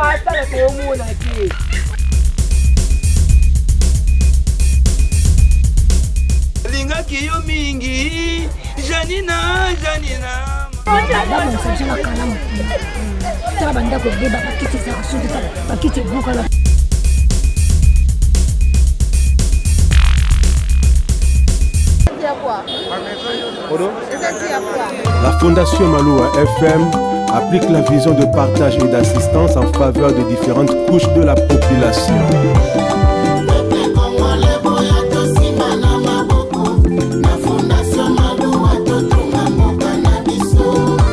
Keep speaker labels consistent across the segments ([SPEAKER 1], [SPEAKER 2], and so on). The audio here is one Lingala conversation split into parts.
[SPEAKER 1] Atala toomona te.
[SPEAKER 2] Lingaki yo mingi Janina Janina.
[SPEAKER 3] Babongisa biso makala mokili tala bandako ebeba bakiti ezaka soki tala bakiti ebukana.
[SPEAKER 4] La Fondation Maloua FM applique la vision de partage et d'assistance en faveur de différentes couches de la population.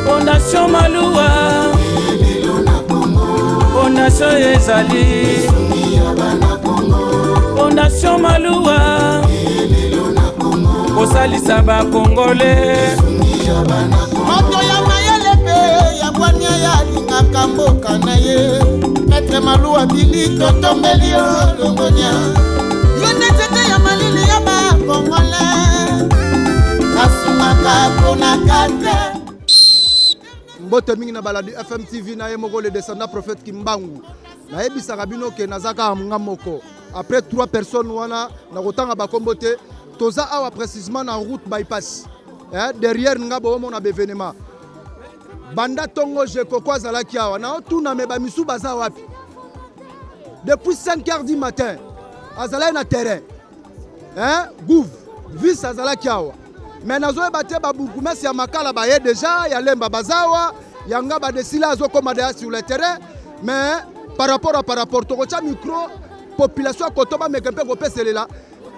[SPEAKER 2] Fondation Maloua Fondation ezali Fondation Maloua kosalisa bakongole
[SPEAKER 5] Moto ya mayele mpe ya bwania ya alingaka mboka na ye. Maître Maluwa Bili, totombeli yo longonya. Yo nde nzete ya malili ya bakongole, asungaka ponaka te.
[SPEAKER 6] Mbote mingi na balandi FM TV na ye moko le descendant prophète Kimbangu. Nayebisaka bino ke naza kaka nga moko. Après trois personnes wana nakotanga bakombo te. Toza awa précisément na route bypass. Eh, derrière nga boomona bevenema. Banda tongo Jekoko azalaki awa. Naotuna me bamisu baza wapi? Depuis 5 heures du matin azalaki na terrain. Hein, gouv vice azalaki awa. Mais nazoyeba te ba bourgmestre ya Makala baye déjà, ya Lemba bazawa, ya Ngaba Desila azokoma déjà sur le terrain. Mais par rapport à par rapport tokotya micro population ya koto bameke mpe kopeselela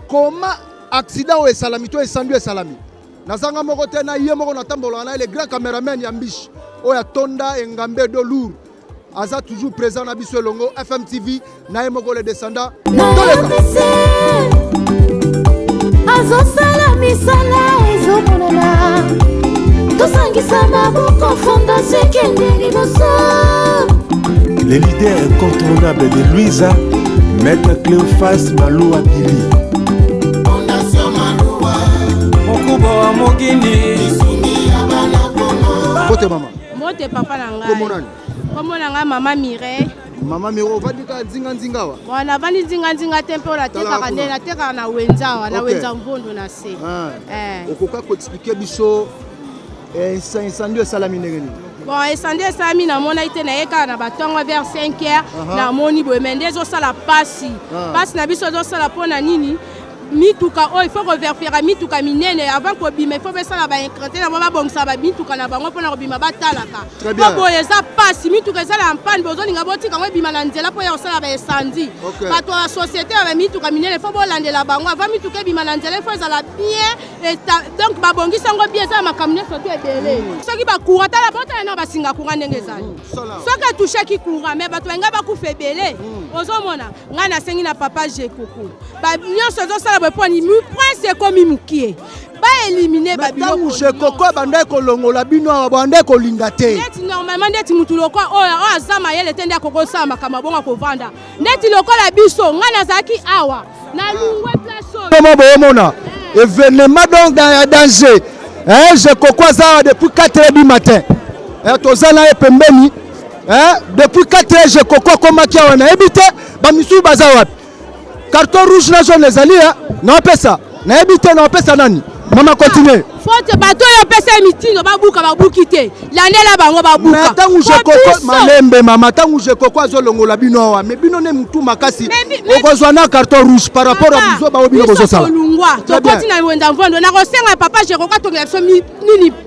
[SPEAKER 6] comment accident oyo esalami to esandu esalami. Nazanga moko te na ye moko natambolaka na ye le grand cameraman ya Mbishi oyo atonda engambe do lourd aza toujours présent na biso elongo FM TV na ye moko le descendant toleka.
[SPEAKER 7] Azosala misala ezomonana, tosangisa maboko, fondation ekende liboso.
[SPEAKER 4] Le leader incontournable de Louisa, Maître Cléophas Maloua Billy.
[SPEAKER 5] Fondation Maloua.
[SPEAKER 2] Mokuba wa mokili.
[SPEAKER 6] Mbote mama.
[SPEAKER 8] Mbote papa na ngai.
[SPEAKER 6] Kombo nani?
[SPEAKER 8] Kombo na ngai Mama Mireille.
[SPEAKER 6] Mama Mireille, ovandi kaka nzinga nzinga awa?
[SPEAKER 8] Bon, navandi nzinga nzinga te mpo natekaka nde natekaka na wenze awa, na wenze mvondo na se.
[SPEAKER 6] Ah. Okoka koexplike biso incendie esalami ndenge nini?
[SPEAKER 8] Bon, incendie esalami namonaki te, naye kaka na batongo vers 5 heures, namoni boye, mais nde ezosala pasi. Pasi na biso ezosala mpo na nini? Mituka oyo il faut koverifiaka mituka minene avant kobima, il faut besala ba incrété na bango, babongisa ba mituka na bango mpona kobima, batalaka. Po boye eza pasi, mituka eza na mpani, bozolinga botika yango ebima na nzela mpo ya kosala ba incendie. Bato ya société ya bamituka minene, il faut bolandela bango avant mituka ebima na nzela, il faut ezala bien donc babongisi yango bien, eza na makambo nyonso to ebele. Soki ba courant, tala botala na basinga courant ndenge ezali, soki etouchaki courant mais bato balinga bakufa ebele. Ozomona ngai nasengi na papa Jekoko, ba nyonso ezosala boye mpo ni prince ekomi mokie, baélimine
[SPEAKER 6] babiloko. Jekoko abandaki kolongola bino awa, bandaki kolinga te.
[SPEAKER 8] Neti normalement ndeti mutu lokola oyo oyo aza mayele te nde akoki kosala makambo abongo akovanda neti lokola biso. Ngai nazalaki awa na lungwe place oyo.
[SPEAKER 6] Comment boomona événement donc dans danger. Hein, Jekoko aza depuis 4 heures du matin. Hein, toza na ye pembeni. Hein, depuis 4 heures Jekoko akomaki awa, nayebi te bamisusu baza wapi. Carton rouge na jaune ezali naopesa, nayebi te naopesa nani. Mama continue.
[SPEAKER 8] Faute bato oyo opesa ye mitindo babuka, babuki te, landela bango babuka.
[SPEAKER 6] Mais ntango Jekoko malembe mama, ntango Jekoko azolongola bino awa, mais bino nde mutu makasi, okozwa na carton rouge par rapport à biso baoyo bino bozosala.
[SPEAKER 8] Tolungwa tokoti na wenza mvondo, nakosenga papa Jekoko atongela biso nini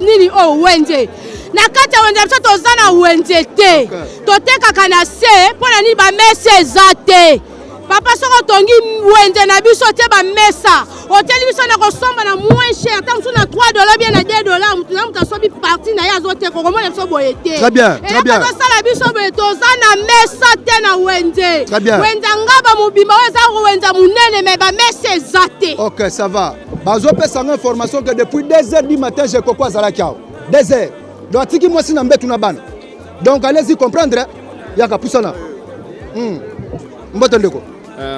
[SPEAKER 8] nini oyo wenze na kati ya wenze. Biso toza na wenze te, totekaka na se mpo na nini bamesa eza te? Papa, soki otongi wenze na biso te, bamesa oteli biso na kosomba na moins cher, ta mosusu na 3 dollar bien na 2 dollar, mutu na mutu asombi parti na ye azoteka, okomona biso boye te. Eloko ezosala biso boye, toza na mesa te na wenze. Wenze ngaba mobimba oyo eza wenze monene, mais bamesa eza te.
[SPEAKER 6] Ok, ça va. Bazopesa nga information que depuis 2 heures du matin Jekoko azalaki awa 2 heures, donc atiki mwasi na mbetu na bana. Donc allez-y comprendre. Yaka pusana. Mbote ndeko.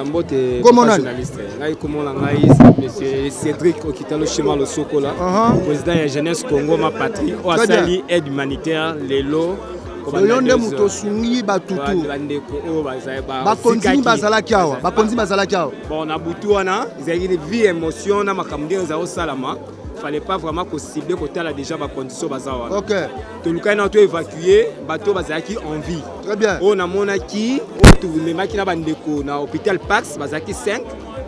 [SPEAKER 9] Mbote.
[SPEAKER 6] Kombo nani?
[SPEAKER 9] Journaliste, ngai kombo na ngai monsieur Cédric Okitalo Shema Losokola, président ya Jeunesse Congo Ma Patrie oyo asali aide humanitaire lelo.
[SPEAKER 6] Yo nde moto osungi batutu.
[SPEAKER 9] Bandeko oyo
[SPEAKER 6] bakonzi bazalaki awa, bakonzi bazalaki awa.
[SPEAKER 9] Bon, na butu wana ezalaki vie, émotion na makambo ndenge ezala kosalama, fallait pas vraiment kocibler, kotala déjà bacondition baza wana. Tolukaki na toévacue bato bazalaki en vie.
[SPEAKER 6] Très bien.
[SPEAKER 9] Oyo namonaki, oyo tomemaki na bandeko na hôpital Pax, bazalaki 5,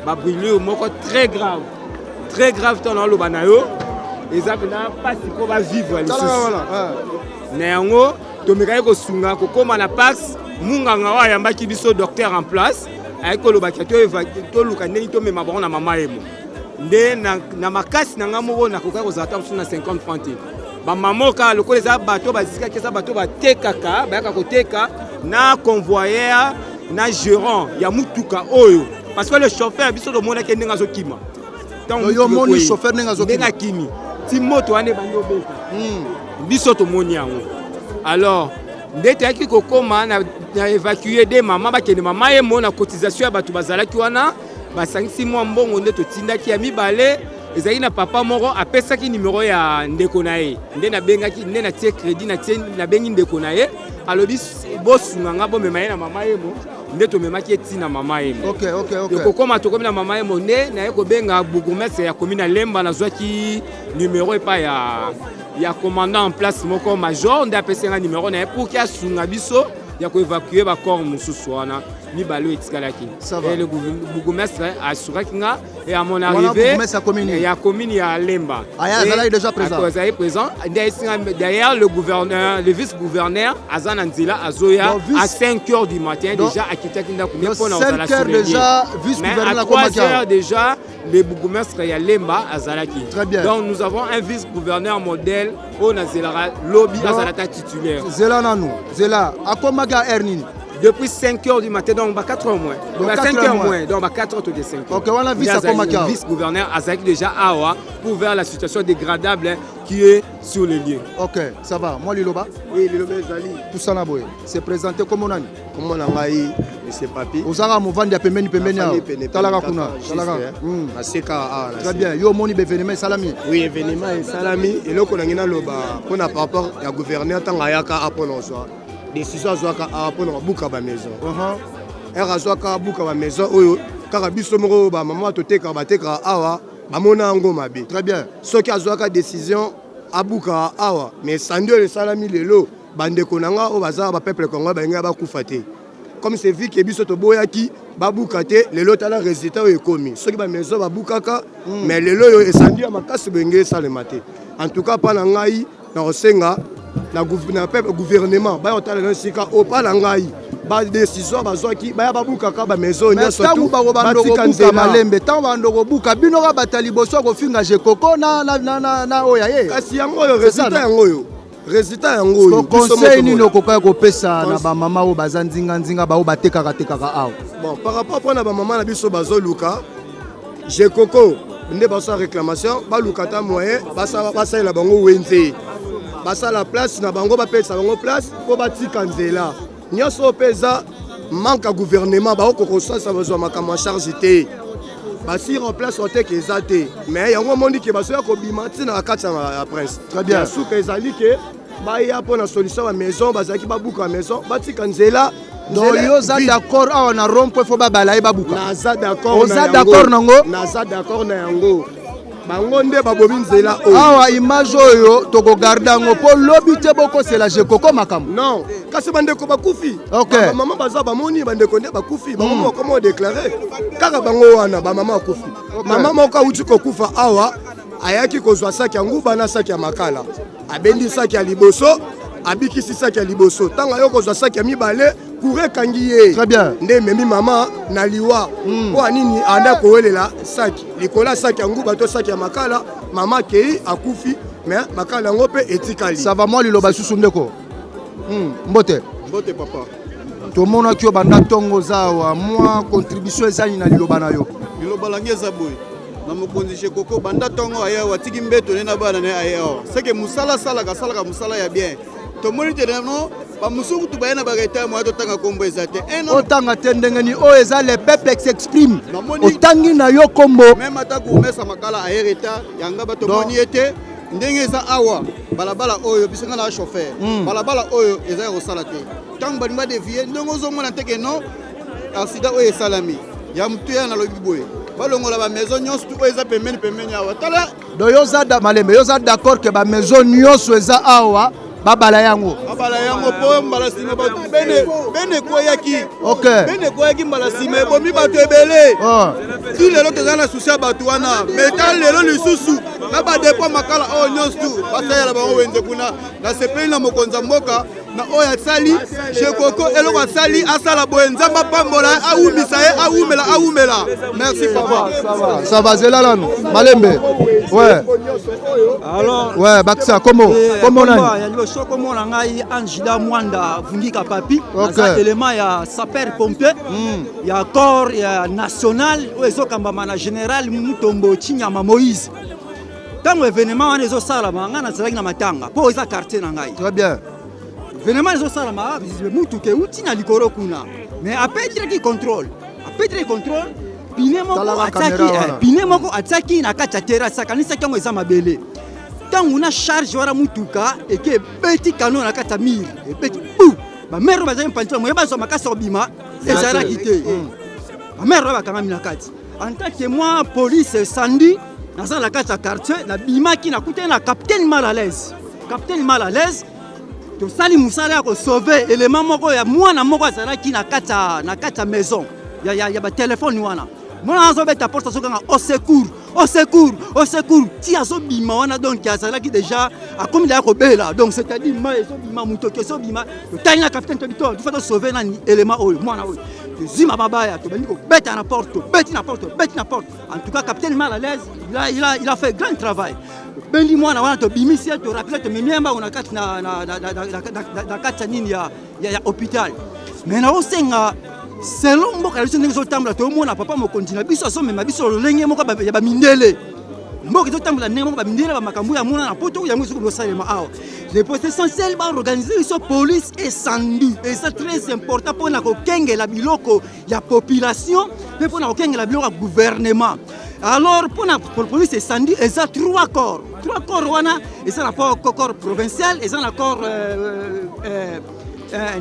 [SPEAKER 9] babrûlure moko très grave, très grave. Ntango naoloba na yo, eza mpenza mpasi mpo bavivre lisusu na yango. Tomekaki kosunga kokóma na Pax. Munganga oyo ayambaki biso, docteur en place, ayaki kolobaki toluka ndenge tomema bango na Mama Yemo. Nde na makasi na ngai moko nakokaki kozala ta mosusu na 50 franc te. Bamama kaka lokola eza bato bazikaki, eza bato batekaka, bayaka koteka na convoyeur na gérant ya mutuka oyo, parce que le chauffeur, biso tomonaki ndenge azokima.
[SPEAKER 6] Yo omoni chauffeur ndenge
[SPEAKER 9] azokima? Ndenge akimi ti moto wana ebandi obeta, biso tomoni yango. Alors nde toyaki kokóma na évacue de mama, bakende Mama Yemo na cotisation ya bato bazalaki wana, basangisi mwa mbongo nde totindaki. Ya mibale ezalaki na papa moko apesaki nimero ya ndeko na ye, nde nabengaki, nde natie crédit, natie, nabengi ndeko na ye, alobi bosunga nga, bomema ye na Mama Yemo. Nde tomemaki ye ntina Mama Yemo. Tokokóma, tokomi na Mama Yemo, nde naye kobenga bourgmestre ya commune ya Lemba. Nazwaki numero epai ya commandant en place moko, major, nde apesi nga numero na ye pour que asunga biso ya koévacue bacorps mosusu wana mibale oyo etikalaki. Et le bourgmestre assuraki nga et à mon arrivée ya commune ya Lemba,
[SPEAKER 6] azalaki déjà présent.
[SPEAKER 9] Azalaki présent, nde ayesi nga. D'ailleurs, le gouverneur, le vice gouverneur aza na nzela, azoya à 5 heures du matin. Déjà akitaki ndako nde mpona
[SPEAKER 6] kozala sur les lieux,
[SPEAKER 9] mais à 3 heures déjà le bourgmestre ya Lemba azalaki.
[SPEAKER 6] Très bien.
[SPEAKER 9] Donc nous avons un vice-gouverneur modèle oyo nazelaka lobi azala ta titulaire.
[SPEAKER 6] Zela nanu, zela, akomaki a heure nini?
[SPEAKER 9] Depuis 5 heures du matin, donc bah 4 heures moins. Donc, bah 5 heures moins, donc bah 4 heures to 5 heures.
[SPEAKER 6] Ok, wana vice akomaki awa.
[SPEAKER 9] Vice-gouverneur azalaki déjà awa pour voir la situation dégradable qui est sur le lieu.
[SPEAKER 6] Ok, ça va. Moi liloba.
[SPEAKER 10] Oui, liloba ezali.
[SPEAKER 6] Tosala boye. Se présenter, kombo nani?
[SPEAKER 10] Kombo na ngai monsieur Papi.
[SPEAKER 6] Ozalaka movandi ya pembeni pembeni awa? Talaka kuna, talaka.
[SPEAKER 10] Naseka awa.
[SPEAKER 6] Très bien. Yo omoni baévénement esalami?
[SPEAKER 10] Oui, événement esalami. Eloko nangi naloba mpona par rapport ya gouverneur, ntango ayaka a mpona kozwa décision, azwaka awa mpona kobuka bamaison ere, azwaka abuka bamaison oyo kaka biso moko bamama totekaka, batekaka awa, bamona yango mabe.
[SPEAKER 6] Très bien.
[SPEAKER 10] Soki azwaka décision abuka awa, mais sandi oyo esalami lelo, bandeko na nga oyo baza bapeuple congolais balingi bakufa te. Comme c'est vu que biso toboyaki babuka te, lelo tala résultat oyo ekomi. Soki bamaison babukaka, mais lelo oyo esandi ya makasi boyenge esalema te. En tout cas, mpa na ngai na kosenga na peuple, gouvernement baya kotala na esika oyo. Mpa na ngai, badécision bazwaki, baya babukaka bamaison nyonso.
[SPEAKER 6] Ntango bakobanda kobuka malembe, ntango banda kobuka, bino ka bata liboso ya kofinga Jekoko na oyo ya ye.
[SPEAKER 10] Kasi yango oyo résultat, yango oyo résultat, yango oyo.
[SPEAKER 6] Conseil nini okokaki kopesa na bamama oyo baza nzinganzinga, baoyo batekaka tekaka awa?
[SPEAKER 10] Bon, par rapport mpona bamama na biso bazoluka Jekoko nde basala réclamation, baluka ta moyen basalela bango wenze, basala place na bango, bapesa bango place mpo batika nzela nyonso. Oyo mpe eza manque ya gouvernement, bakokoka kosalisa bazwa makambo ya charge te, basir en place oteke eza te. Mais yango omoni ke bazoya kobima ntina na kati ya prince.
[SPEAKER 6] Très bien.
[SPEAKER 10] Suka ezali ke baya mpo na solution ya maison, bazalaki babuka maison, batika nzela.
[SPEAKER 6] Donc yo oza d'accord awa na rond point faut babala ye babuka?
[SPEAKER 10] Naza d'accord.
[SPEAKER 6] Oza d'accord nango?
[SPEAKER 10] Naza d'accord na yango. Bango nde babomi nzela oyo.
[SPEAKER 6] Awa image oyo tokogarde yango mpo lobi te bokosela Jekoko makambo.
[SPEAKER 10] Non, kasi bandeko bakufi. Bamama baza bamoni bandeko nde bakufi, bango moko bakoma odéclare kaka bango wana bamama bakufi. Mama moko awuti kokufa awa, ayaki kozwa saki ya nguba na saki ya makala, abendi saki ya liboso, abikisi saki ya liboso. Ntango ayo kozwa saki ya mibale, courant ekangi ye.
[SPEAKER 6] Très bien.
[SPEAKER 10] Nde ememi mama na liwa. Mpo anini? Anda kowelela saki likolo ya saki ya nguba to saki ya makala, mama akei akufi, mais makala yango mpe etikali.
[SPEAKER 6] Ça va. Mwa liloba lisusu, ndeko. Mbote.
[SPEAKER 11] Mbote, papa.
[SPEAKER 6] Tomonaki yo banda ntongo oza awa. Mwa contribution ezali na liloba na yo?
[SPEAKER 11] Liloba langi eza boye na mokonzi Jekoko: banda ntongo aye awa, atiki mbeto ne na bana ne, aye awa seke mosala asalaka, asalaka mosala ya bien. Tomoni te no bamosusu kutu baye na baretard, moya totanga nkombo eza te.
[SPEAKER 6] Otanga te ndenge nini? Oyo eza le peuple s'exprime, otangi na yo nkombo.
[SPEAKER 11] Même ata gourmestre Makala aye retard, yanga batomoni ye te. Ndenge eza awa, Balabala oyo, biso nga na chauffeur, balabala oyo eza ya kosala te. Ntango balingi badevie, ndenge ozomona teke non, accident oyo esalami ya motu ya nalobi boye, balongola bamaison nyonso tu oyo eza pembeni pembeni awa. Tala.
[SPEAKER 6] Donc yo oza malembe, yo oza d'accord ke bamaison nyonso eza awa babala yango?
[SPEAKER 11] Babala yango, mpo mbala nsima bato bene bene ekweyaki. Bene ekweyaki mbala nsima, ebomi bato ebele. Ti lelo toza na susi ya bato wana. Mais ta lelo lisusu na badepo makala oyo nyonso tu basalela bango wenze kuna. Nasepeli na mokonzi ya mboka na oyo asali Jekoko, eloko asali, asala boye. Nzambe apambola ye, awumisa ye, awumela, awumela. Merci papa.
[SPEAKER 6] Ça va, zela nanu malembe. Ouais.
[SPEAKER 12] Alors,
[SPEAKER 6] ouais, bakisa kombo. Kombo nani?
[SPEAKER 12] Ya liboso, kombo na ngai Angela Mwanda Vungika Papi. Naza élément ya sapeur pompier ya corps ya national oyo ezokambama na général Mutombo Chinyama Moïse. Ntango événement wana ezosalama, ngai nazalaki na matanga mpo eza quartier na ngai.
[SPEAKER 6] Très bien.
[SPEAKER 12] Événement ezosalama, mutuka euti na likolo kuna, mais apetraki contrôle, apetraki contrôle, pneu moko
[SPEAKER 6] Talaka
[SPEAKER 12] atiaki
[SPEAKER 6] caméra wana.
[SPEAKER 12] Pneu moko atiaki na kati ya terrasse, akanisaki yango eza mabele. Ntango na charge wana, mutuka eke ebeti kano na kati ya mur, ebeti bu bamere oyo bazali mpanzi, moye bazwa makasi ya kobima ezalaki te. Bamere oyo bakangami na kati. En tant que moi police incendie, naza na kati ya quartier, nabimaki, nakutani na capitaine mal à l'aise. Capitaine mal à l'aise, tosali mosala ya kosauve élément moko ya mwana moko azalaki na kati ya maison ya batelefone wana. Mwana azobeta porte, azokanga: "Au secours, au secours, au secours!" Ti azobima wana, donc azalaki déjà akomi deya kobela. Donc c'est-à-dire mai ezobima, motoki ezobima. Totali na capitaine, tobi to tufa tosauve nani élément oyo, mwana oyo. Tozwi mabaya, tobandi kobeta na porte, tobeti na porte, tobeti na porte. En tout cas, capitaine mal à l'aise, il a fait grand travail. Tobendi mwana wana, tobimisi ye, torappeler, tomemi ye mbango na kati ya nini ya hôpital. Mais naosenga, selon mboka na biso ndenge ezotambola, tomona papa mokonzi na biso azomema biso lolenge moko ya bamindele. Mboka ezotambola ndenge moko bamindele, bamakambo ya mona na poto, yango ezokomi kosalema awa. C'est essentiel baorganize biso police incendie, eza très important mpona kokengela biloko ya population mpe mpona kokengela biloko ya gouvernement. Alors mpona police incendie eza trois corps. Trois corps wana eza na corps provincial, eza na corps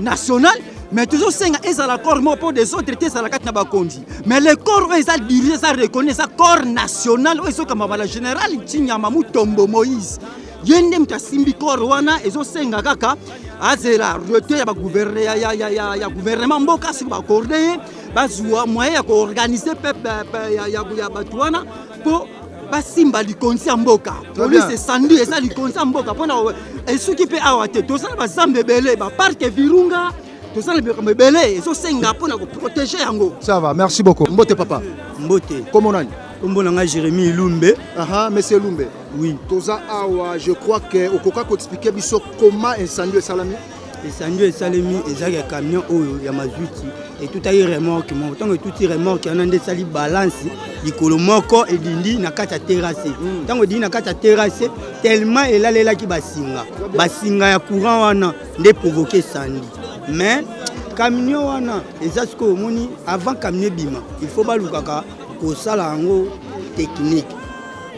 [SPEAKER 12] national, mais tozosenga ezala corps moko mpo des autres te ezala kati na bakonzi. Mais le corps oyo eza dirigé, eza reconnu, eza corps national oyo ezokambama na général Ntinyama Mutombo Moïse. Ye nde moto asimbi corps wana. Ezosenga kaka azela rete ya gouvernement mboka. Soki baaccorder ye, bazwa moyen ya koorganiser peuple ya bato wana mpo basimba likonzi ya mboka. Police incendie eza likonzi ya mboka mpona esuki mpe awa te. Tozala bazamba ebele, baparc Virunga, tozala makambo ebele ezosenga mpona koprotéger yango.
[SPEAKER 6] Ça va, merci beaucoup. Mbote papa.
[SPEAKER 13] Mbote.
[SPEAKER 6] Kombo nani?
[SPEAKER 13] Kombo na ngai Jérémie Ilumbe.
[SPEAKER 6] Aha, monsieur Lumbe.
[SPEAKER 13] Oui.
[SPEAKER 6] Toza awa, je crois que okoka koexpliquer biso comment incendie esalami.
[SPEAKER 13] Incendie esalemi, ezalaki ya camion oyo ya mazuti, etutaki remorque moko. Ntango etuti remorque wana, nde esali balance, likolo moko edindi na kati ya terrasse. Ntango edindi na kati ya terrasse, tellement elalelaki basinga, basinga ya courant wana nde provoquer incendie. Mais camion wana eza sikoyo, omoni, avant camion ebima, il faut balukaka kosala yango technique,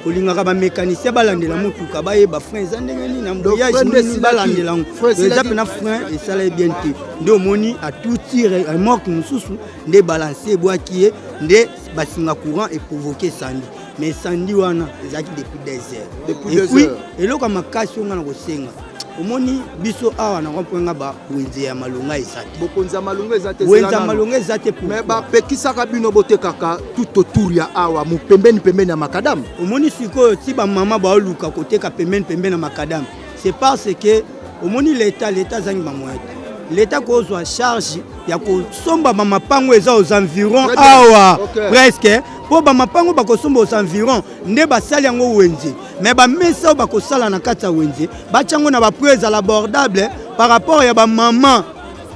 [SPEAKER 13] kolingaka bamécanicien balandela motuka, bayeba frein eza ndenge nini, embrayage nini, balandela yango. Eza mpena frein esala ye bien te, nde omoni atuti remorque mosusu, nde balance ebwaki ye, nde basinga courant eprovoquer incendie. Mais incendie wana ezalaki depuis 2 heures. Et puis eloko ya makasi oyo nga na kosenga, omoni biso awa na rond-point Ngaba, wenze ya malonga eza te.
[SPEAKER 6] Bokonzi ya malonga eza te.
[SPEAKER 13] Wenze ya malonga eza te.
[SPEAKER 6] Mais bapekisaka bino botekaka tout autour ya awa, mopembeni pembeni ya makadam.
[SPEAKER 13] Omoni sikoyo, ti bamama baoluka koteka pembeni pembeni ya makadam, c'est parce que omoni leta, leta azangi bamoyen te. Leta kozwa charge ya kosomba bamapango eza aux environs awa presque, mpo bamapango bakosomba aux environs nde basali yango wenze. Mais bamesa oyo bakosala na kati ya wenze, batya yango na baprix ezala abordable par rapport ya bamama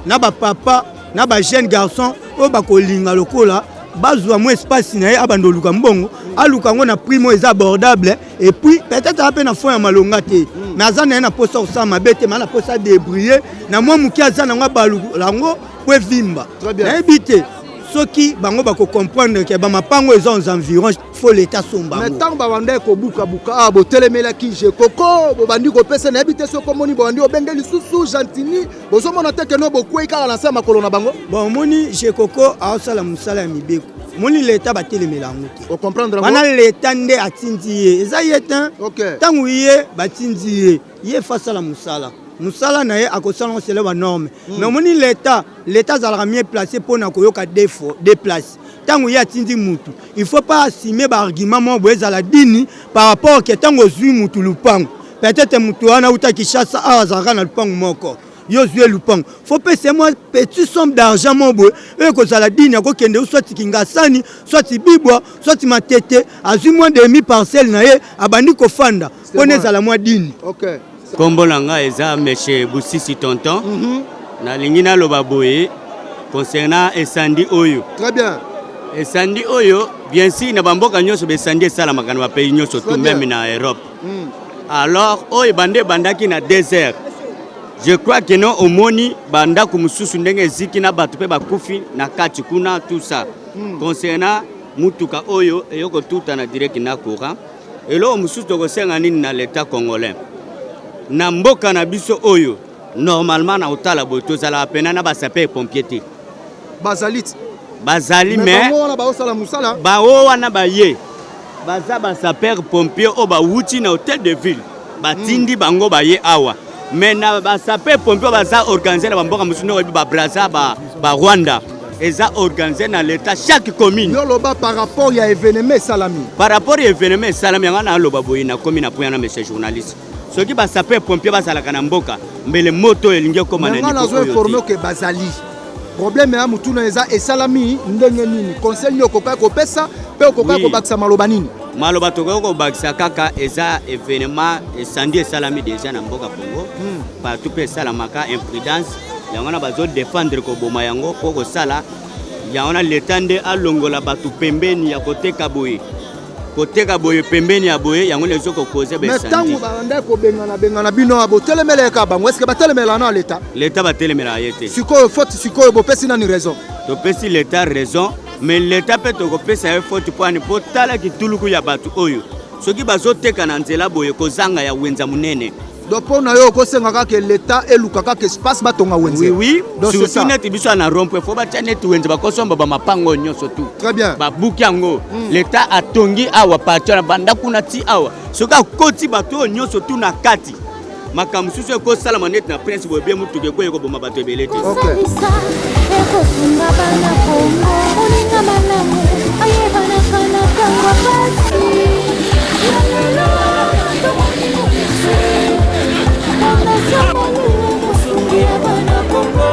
[SPEAKER 13] na bapapa na bajeune garçon oyo bakolinga lokola bazwa mwa espace na ye, abanda oluka mbongo, aluka yango na prix moko eza abordable. Et puis peut-être aza mpe na fond ya malonga te, mais aza na ye na mposa kosala mabe te, mais na mposa débrouiller na mwa moke aza nango, abalula yango po evimba. Nayebi te. Soki bango bakocomprendre ke bamapango eza aux environs, faut leta somba.
[SPEAKER 6] Mais ntango babandaki kobukabuka awa, botelemelaki Jekoko, bobandi kopesa, nayebi te soki omoni bobandi obenge lisusu Gentini, bozomona te keno bokwei kaka na se ya makolo na bango.
[SPEAKER 13] Bon, omoni, Jekoko aosala mosala ya mibeko. Omoni, leta batelemela yango te.
[SPEAKER 6] Ocomprendre?
[SPEAKER 13] Wana leta nde atindi ye, eza ye te. Ntango ye batindi ye, ye fa asala mosala, mosala na ye akosala ngo selon banorme. Mais omoni, leta azalaka mieux placé mpona koyoka deux fois deux places. Ntango ye atindi mutu, il faut pas assumer baargument moko boye ezala dini par rapport ke ntango ozwi mutu lupango, peut-être mutu wana auta Kinshasa awa, azalaka na lupango moko, yo ozwi ye lupango, faut pesa ye mwa petit somme d'argent moko boye oyo ekozala dini akokende soit Kingasani, soit Bibwa, soit Matete, azwi mwa demi parcelle na ye, abandi kofanda mpona ezala mwa dini.
[SPEAKER 14] Nkombo na ngai eza Monsieur Busisi Tonton. Nalingi naloba boye concernant incendie oyo.
[SPEAKER 6] Très bien.
[SPEAKER 14] Incendie oyo, bien sûr, na bamboka nyonso baincendie esalamaka, na bapays nyonso tout, même na Europe. Alors oyo ebanda, ebandaki na 2 heures, je crois que no. Omoni bandako mosusu ndenge eziki na bato mpe bakufi na kati kuna, tout ça. Concernant mutuka oyo eyo kotutana direct na courant, eloko mosusu tokosenga nini na l'état congolais, na mboka na biso oyo? Normalement, na kotala boye, tozalaka pena na basapeur pompier te.
[SPEAKER 6] Bazali ti.
[SPEAKER 14] Bazali, mais
[SPEAKER 6] bango wana baosala mosala.
[SPEAKER 14] Bao wana baye baza basapeur pompier oyo bawuti na hôtel de ville, batindi bango baye awa. Mais na basapeur pompier oyo baza organisé na bamboka mosusu, ndenge oyebi babraza, barwanda, eza organisé na l'état, chaque commune.
[SPEAKER 6] Yo loba par rapport ya événement esalami.
[SPEAKER 14] Par rapport ya événement esalami, yango naloba boye, nakomi na point na monsieur journaliste: soki basapeur pompier bazalaka na mboka, mbele moto oyo elingi ekóma na
[SPEAKER 6] nga
[SPEAKER 14] niveau
[SPEAKER 6] nazo
[SPEAKER 14] oyo
[SPEAKER 6] informe
[SPEAKER 14] te.
[SPEAKER 6] ke bazali. Problème ya mutuna eza esalami ndenge nini? Conseil nini okokaki kopesa mpe okokaki kobakisa maloba nini?
[SPEAKER 14] Maloba tokoki kobakisa kaka, eza événement incendie esalami déjà na mboka Congo partout mpe esalamaka, imprudence yango wana bazodefendre koboma yango mpo kosala yango wana. Leta nde alongola bato pembeni ya koteka boye, koteka boye pembeni ya boye, yango nde ezokokoze
[SPEAKER 6] Mais ntango
[SPEAKER 14] baincendie.
[SPEAKER 6] babandaki kobengana bengana bino, botelemeleka bango, est-ce batelemela na leta?
[SPEAKER 14] Leta batelemelaka ye te.
[SPEAKER 6] Sikoyo faute, sikoyo bopesi nani raison?
[SPEAKER 14] Topesi leta raison, mais leta mpe tokopesa ye faute mpo ani? Mpo tala kituluku ya bato oyo, soki bazoteka na nzela boye, kozanga ya wenza monene.
[SPEAKER 6] Donc mpo na yo, okosenga kaka leta eluka kaka espace batonga wenze?
[SPEAKER 14] Oui.
[SPEAKER 6] Donc c'est ça.
[SPEAKER 14] Surtout neti biso na rond-point, faut batia neti wenze, bakosomba bamapango oyo nyonso tu.
[SPEAKER 6] Très bien.
[SPEAKER 14] Babuki yango, leta atongi awa parti wana, banda kuna ti awa. Soki akoti bato oyo nyonso tu na kati, makambo mosusu ekosalama neti na Prince boye, bie mutuka ekoyi koboma bato ebele te.
[SPEAKER 7] Kosalisa ekosunga bana Kongo. Moninga malamu ayebanaka na ntango pasi. Ya lelo tomoni mosusu, Fondation Maluwa, mosungi ya bana Kongo,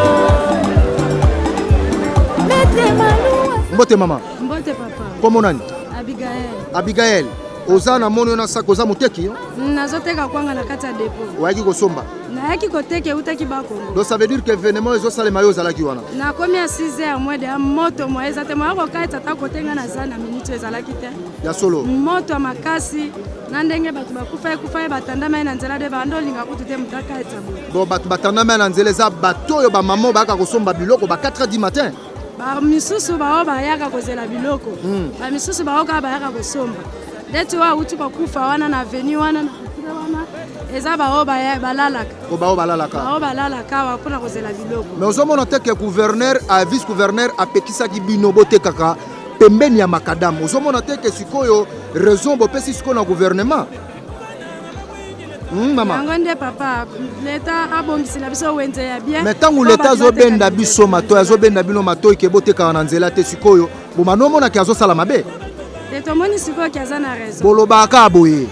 [SPEAKER 7] Maître Maluwa.
[SPEAKER 6] Mbote mama.
[SPEAKER 8] Mbote papa.
[SPEAKER 6] Kombo nani?
[SPEAKER 8] Abigael.
[SPEAKER 6] Abigael, oza na moni oyo na saki, oza moteki yo?
[SPEAKER 8] Nazoteka kwanga na kati ya dépôt.
[SPEAKER 6] Oyaki kosomba?
[SPEAKER 8] Nayaki koteka, eutaki Bakongo.
[SPEAKER 6] Donc ça veut dire que événement ezosalema, yo ozalaki wana?
[SPEAKER 8] Nakomi ya 6 heures moins de ya moto, moye eza te, moya kokatisa ata kotenga naza na minute ezalaki te.
[SPEAKER 6] Ya solo?
[SPEAKER 8] Moto ya makasi na ndenge bato bakufa, ekufa ye, batandama ye na nzela de bando, olinga kutu te moto akatisa boye.
[SPEAKER 6] Bon, bato batandama na nzela eza bato oyo bamama bayaka kosomba biloko ba 4 heures du matin?
[SPEAKER 8] Bamisusu bao bayaka kozela biloko, bamisusu bao kaka bayaka kosomba. Ndeti oyo awuti kokufa wana na avenue wana, na retrait wana, eza bao balalaka.
[SPEAKER 6] O bao balalaka?
[SPEAKER 8] Bao balalaka awa mpona kozela biloko.
[SPEAKER 6] Mais ozomona te ke gouverneur a vice gouverneur apekisaki bino botekaka pembeni ya makadamu? Ozomona te ke sikoyo raison bopesi sikoyo na gouvernement? Mama.
[SPEAKER 8] Yango nde papa, leta abongisela biso wenze ya bien.
[SPEAKER 6] Mais ntango
[SPEAKER 8] mpo
[SPEAKER 6] leta
[SPEAKER 8] bato
[SPEAKER 6] azobenda
[SPEAKER 8] bateka.
[SPEAKER 6] Biso matoi, azobenda bino matoi ke botekaka na nzela te, sikoyo bomano omonaki azosala mabe?
[SPEAKER 8] Te, tomoni sikoyo ke aza na raison.
[SPEAKER 6] Bolobaka kaka boye,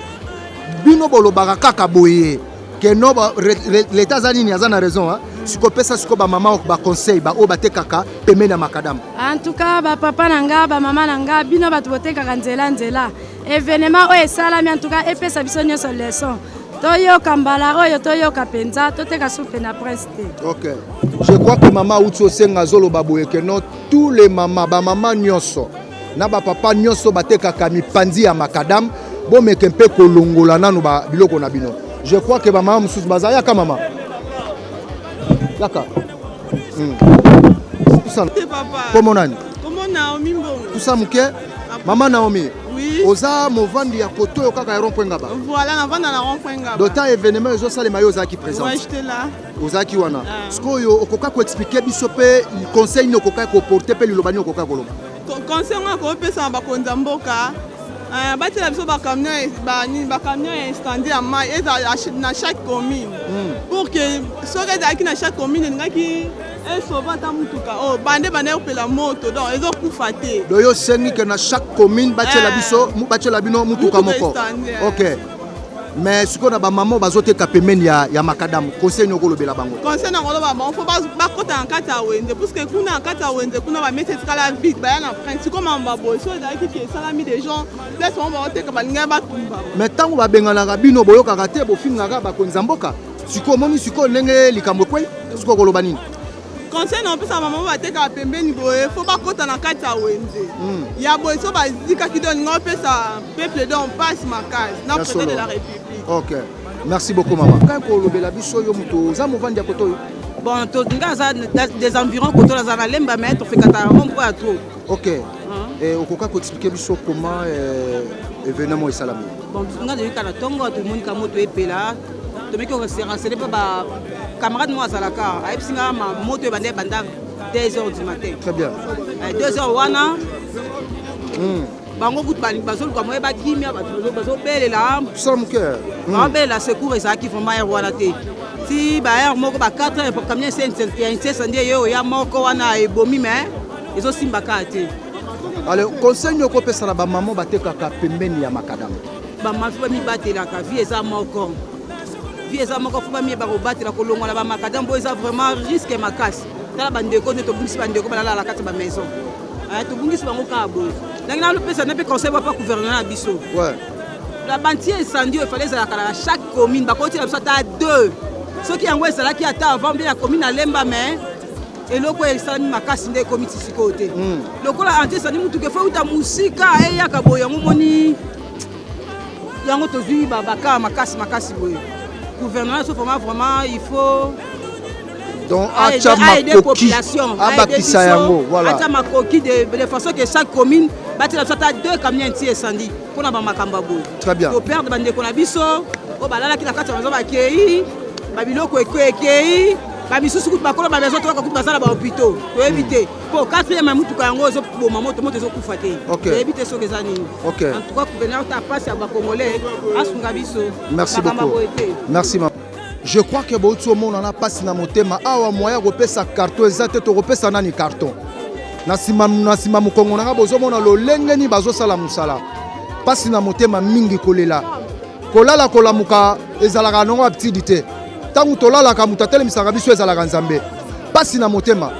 [SPEAKER 6] bino bolobaka kaka boye ke no leta aza nini, aza na raison, hein? Sikoyo pesa sikoyo bamama baconseil, baoyo batekaka pembeni ya makadamu.
[SPEAKER 8] En tout cas, bapapa na nga, bamama na nga, bino bato botekaka nzela nzela, événement oyo esalami, en tout cas epesa biso nyonso leçon. Toyoka mbala oyo, toyoka mpenza, toteka supe na Prince te.
[SPEAKER 6] Ok, je crois que mama auti osenga, azoloba boye ke no, tous les mama, bamama nyonso na bapapa nyonso batekaka mipanzi ya makadam, bomeke mpe kolongola nanu biloko na bino. Je crois que bamama mosusu baza. Yaka mama, yaka. Pusana. Kombo nani?
[SPEAKER 1] Kombo
[SPEAKER 15] Naomi Mbongo.
[SPEAKER 6] Pusa moke. Mama Naomi.
[SPEAKER 15] Oui.
[SPEAKER 6] Oza movandi ya koto oyo kaka ya rond-point Ngaba.
[SPEAKER 15] Voilà, navanda na rond-point Ngaba.
[SPEAKER 6] D'autant événement ezosalema yo ozalaki présente.
[SPEAKER 15] Ouais, j'étais là.
[SPEAKER 6] Ozalaki wana.
[SPEAKER 15] Ah.
[SPEAKER 6] Sikoyo okoka koexplike biso mpe conseil nini okoka koporte mpe liloba nini okoka koloba.
[SPEAKER 15] Conseil nga kopesa na bakonzi ya mboka eh, batiela biso bacamion bacamion ya incendie ya mai ezala na chaque commune pour que soki ezalaki na chaque commune elingaki esauve ata motuka oyo bande bande kopela moto donc ezokufa te.
[SPEAKER 6] Donc yo osengi ke na chaque commune batiela
[SPEAKER 15] Eh.
[SPEAKER 6] biso batiela bino mutuka
[SPEAKER 15] Mutuka
[SPEAKER 6] moko.
[SPEAKER 15] estandi, eh.
[SPEAKER 6] Ok. Mais sikoyo na bamama oyo bazoteka pembeni ya, ya makadamu conseil nini okolobela bango?
[SPEAKER 15] Conseil na koloba bango fo bakota na kati ya wenze puisque kuna na kati ya wenze kuna bamesi etikala vide baya na prince sikoyo mambo ya boye so ezalaki ke esalami des gens place bango baoteka balingaki batumba.
[SPEAKER 6] Mais ntango babenganaka bino boyokaka te, bofingaka bakonzi ya mboka. Sikoyo omoni sikoyo ndenge likambo ekwei, sikoyo okoloba nini?
[SPEAKER 15] Conseil na opesa bamama batekaka pembeni boye fo bakota na kati ya wenze ya boye so bazikaki donc linga opesa peuple donc mpasi makasi na
[SPEAKER 6] Ya
[SPEAKER 15] président
[SPEAKER 6] solo.
[SPEAKER 15] de la république.
[SPEAKER 6] Ok, merci beaucoup mama. Kaka kolobela biso yo moto oza movandi ya koto oyo.
[SPEAKER 16] Bon, to nga aza des environs koto naza na Lemba mais tofekata rond-point ya trop.
[SPEAKER 6] Ok. Eh, okoka koexplike biso comment eh, événement esalami?
[SPEAKER 16] Bon, nga toyika na ntongo tomoni ka moto epela tomeki kose renseigner mpe ba camarade moko azalaka ayebisi nga ma moto ebanda ebanda 2 heures du matin.
[SPEAKER 6] Très bien.
[SPEAKER 16] 2 heures wana bango kutu bazoluka moye bakimia bato bazobelela
[SPEAKER 6] Sala moke.
[SPEAKER 16] Baobelela secours ezalaki vraiment heure wana te ti ba heure moko ba 4 heures camion ya incendie ye oya moko wana ebomi mais ezosimba kaka te.
[SPEAKER 6] Alors conseil nini okopesa na bamama batekaka pembeni ya makadamu?
[SPEAKER 16] Bamama fo bamibatelaka, vie eza moko, vie eza moko, fo bamiyeba kobatela kolongwa na bamakadam mpo eza vraiment risque makasi. Tala bandeko nde tobungisi bandeko balalala kati ya bamaison, tobungisi bango kaka boye. Ndenge nalopesa nde mpe conseil bapa gouvernement na biso. La bantie incendie oyo efale ezalaka na chaque commune, bakotila biso ata deux soki yango ezalaki ata avant mpe na commune alemba mais eloko oyo esalami makasi nde ekomi ti sikoyo te. Lokola anti esali motuka efo euta mosika eyaka boye, yango moni yango tozwi bakaa makasi makasi boye. Gouvernement so vraiment vraiment il faut
[SPEAKER 6] Donc
[SPEAKER 16] aider
[SPEAKER 6] atya
[SPEAKER 16] aider
[SPEAKER 6] makoki
[SPEAKER 16] population
[SPEAKER 6] abakisa yango voilà.
[SPEAKER 16] Atia makoki de façon que chaque commune batiela biso ata deux camions anti incendie mpona bamakambo ya boye.
[SPEAKER 6] Très bien.
[SPEAKER 16] Toperdre bandeko na biso oyo balalaki na kati ya maison bakei babiloko ekei bamisusu kutu bakolo bamaison toyoka kutu baza na bahôpitaux toyebi te po quatrième ya mutuka yango ezoboma moto moto ezokufa te. Toyebi te soki eza nini. En tout cas gouverneur ta mpasi ya bacongolais asunga biso.
[SPEAKER 6] Merci
[SPEAKER 16] Makambo ya
[SPEAKER 6] beaucoup.
[SPEAKER 16] boye te.
[SPEAKER 6] Merci ma. Je crois que bouti omonana mpasi na motema awa moyen ya kopesa carton eza te, tokopesa nani carton na nsima na nsima mokongo na nga bozomona lolenge nini bazosala mosala mpasi na motema mingi kolela kolala kolamuka ezalaka nongo aptide te ntango tolalaka moto atelemisaka biso ezalaka nzambe mpasi na motema.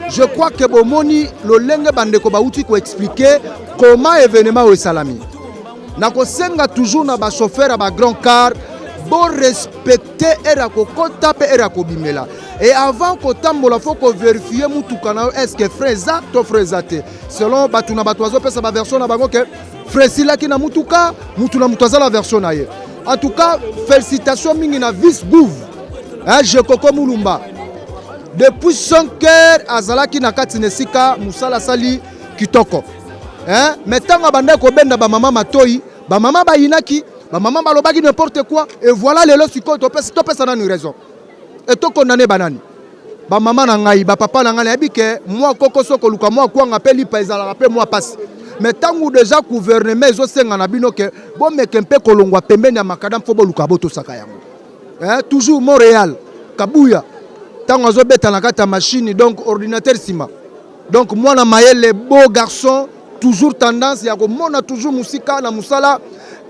[SPEAKER 6] Je crois que bomoni lolenge bandeko bauti koexplike comment événement oyo esalami. Nakosenga toujours na bachauffeur ya bagrand car borespecte heure ya kokɔta mpe heure ya kobimela et avant kotambola fo koverifie mutuka na yo est ce que frein eza to frein eza te selon bato na bato bazopesa baversion na bango ke frein esilaki na mutuka mutu na mutu aza na version na ye. En tout cas félicitation mingi na vice gouv hein, Jekoko Mulumba depuis 5 heures azalaki na kati na esika mosala asali kitoko hein? Mais ntango abandaki kobenda bamama matoi bamama bayinaki bamama balobaki n'importe quoi et voilà lelo sikoyo topesa nani raison e tokondane banani bamama na ngai bapapa na ngai nayebi ke mwa kokoso koluka mwa kwanga mpe lipa ezalaka mpe mwa pasi mais ntango deja gouvernement ezosenga na bino ke bomeke mpe kolongwa pembeni ya makadam fo boluka botosaka yango eh, toujours Montréal Kabuya ntango azobeta na kati ya machine donc ordinateur nsima donc mwana mayele beau garçon toujours tendance ya komona toujours mosika na mosala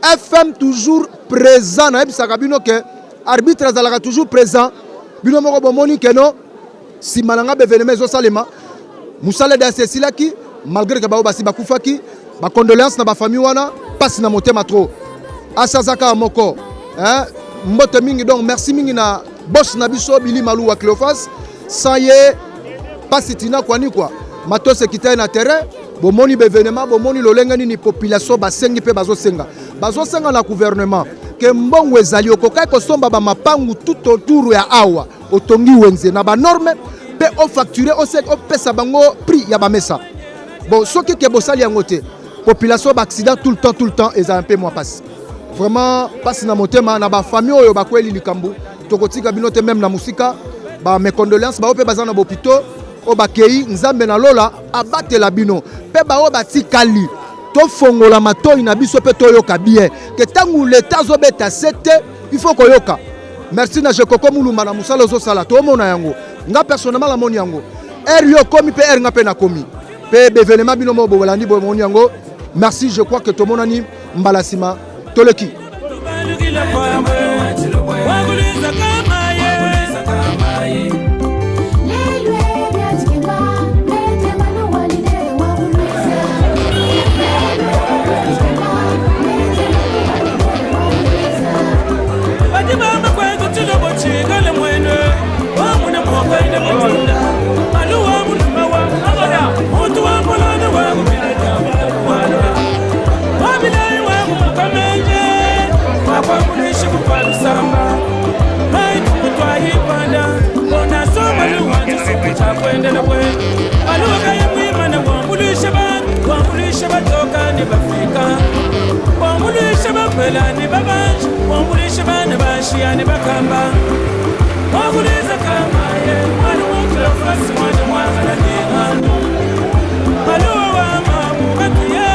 [SPEAKER 6] FM toujours présent nayebisaka bino ke arbitre azalaka toujours présent bino moko bomoni ke no nsima na nga baevenema ezosalema mosala dasi esilaki malgré ke bao basi bakufaki bacondoléance na bafamille wana mpasi na motema trop asi aza kaka moko hein? Mbote mingi donc merci mingi na boss na biso Billy Maluwa Cleophas sans ye pasi tina kwani kwa matos ekita ye na terrain bomoni baevenema bomoni lolenge nini population basengi mpe bazosenga bazosenga na gouvernement ke mbongo ezali okokaki kosomba bamapangu tout autour ya awa otongi wenze na banorme mpe ofacture opesa bango prix ya bamesa. Bon, soki ke bosali yango te, population ba accident tout le temps, tout le temps, ezala mpe mwa pasi, vraiment pasi na motema na bafamille oyo bakweli likambo. Tokotika bino te, même na mosika, ba mes condoléances. Baoyo mpe baza na bopito oyo bakei, Nzambe na lola abatela bino. Mpe baoyo batikali, tofongola matoi na biso mpe toyoka bien ke ntango leta azobeta se te, il faut koyoka. Merci na Jekoko Mulumba na mosala ozosala. Tomona yango, nga personnellement namoni yango. Ere yo okomi mpe ere nga mpe nakomi mpe bevenema bino moko bobolandi, bomoni yango. Merci, je crois que tomonani mbala nsima. Toleki.
[SPEAKER 2] Bafika babanje, wambuluishe bana bashiya ne bakamba, wakuliza kamaye mwana wokilofasi mwana mwangala nengano maluwa wa mamu batuye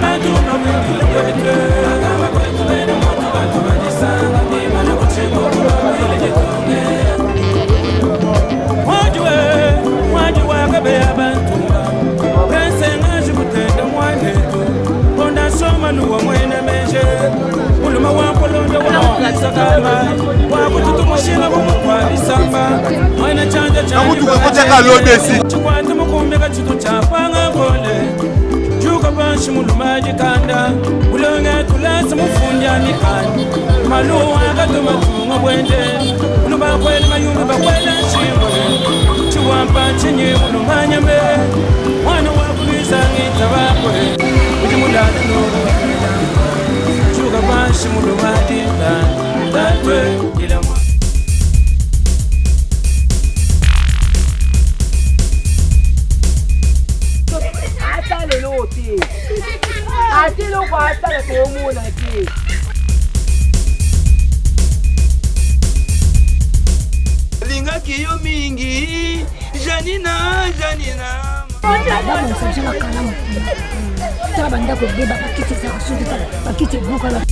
[SPEAKER 2] bantu babwingile kwetu agamba kwetu bene moto bantu badisanga bimana kuchimokubabwile jitunge mwajiwe mwajiwe akabe abantu prince kutenda mwanetu fondation maluwa mwene meje muluma wa mpolondo wakuisakama wakututumushinga bumukwabisamba mwene chanja chikwata mukumbeka chitu chapanga ngole juka panshi muluma jikanda ulonge tulasa mufundya mikanda maluwa katuma tunga bwende uluba kwele mayumbi bakwele nshingwe chiwampa chinyi muluma nyambe mwana wakulwiza ngita bakwe udi mulala nobu juka panshi muluma dinda tatwe ilamwa.
[SPEAKER 1] Ata lelo te, ata eloko asala toomona te.
[SPEAKER 2] Lingaki yo mingi, Janina, Janina.
[SPEAKER 3] Babongisa biso makalamu kuna. Tala bandako ebeba, bakiti ezalaka soki, tala bakiti ebukana.